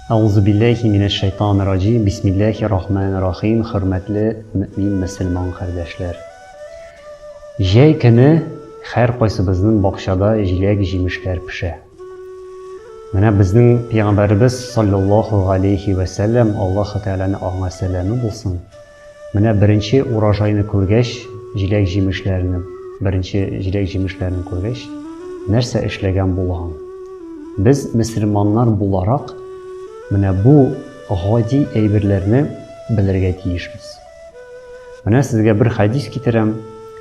Әгъузу билләһи минәш шайтанир раҗим. Бисмиллаһир рахманир рахим. Хөрмәтле мөэмин мөселман кардәшләр. Җәй көне һәр кайсыбызның бакчада җиләк-җимешләр пешә. Менә безнең пәйгамбәребез саллаллаһу галәйһи вә сәлләм, Аллаһы Тәгаләнең аңа сәламе булсын, Менә беренче урожайны күргәч, җиләк-җимешләрне, беренче җиләк-җимешләрне күргәч, нәрсә эшләгән булган? Без, мөселманнар буларак, менә бу гади әйберләрне белергә тиешбез. Менә сезгә бер хәдис китерәм.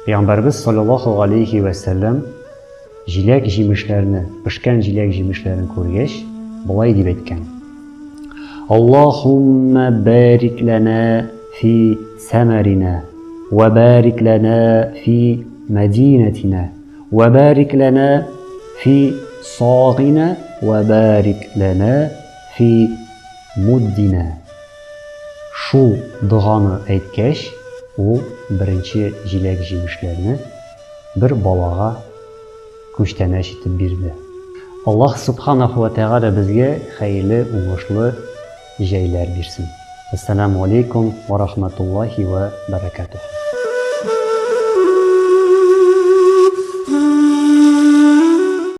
Пәйгамбәребез саллаллаһу галәйһи вә сәлләм Җиләк-җимешләрне, пешкән җиләк-җимешләрен күргәч, болай дип әйткән. Аллаһуммә барик ләнә фи сәмәринә, вә барик ләнә фи мәдинәтинә, вә барик ләнә фи сагинә, вә барик ләнә фи муддинә. Шул доганы әйткәч, ул беренче җиләк-җимешләрне бер балага күчтәнәч итеп бирде. Аллаһ Сүбхәнәһү вә Тәгалә безгә хәерле, уңышлы җәйләр бирсен. Әссәләмү алейкум вә рахмәтуллаһи вә бәрәкәтүһ.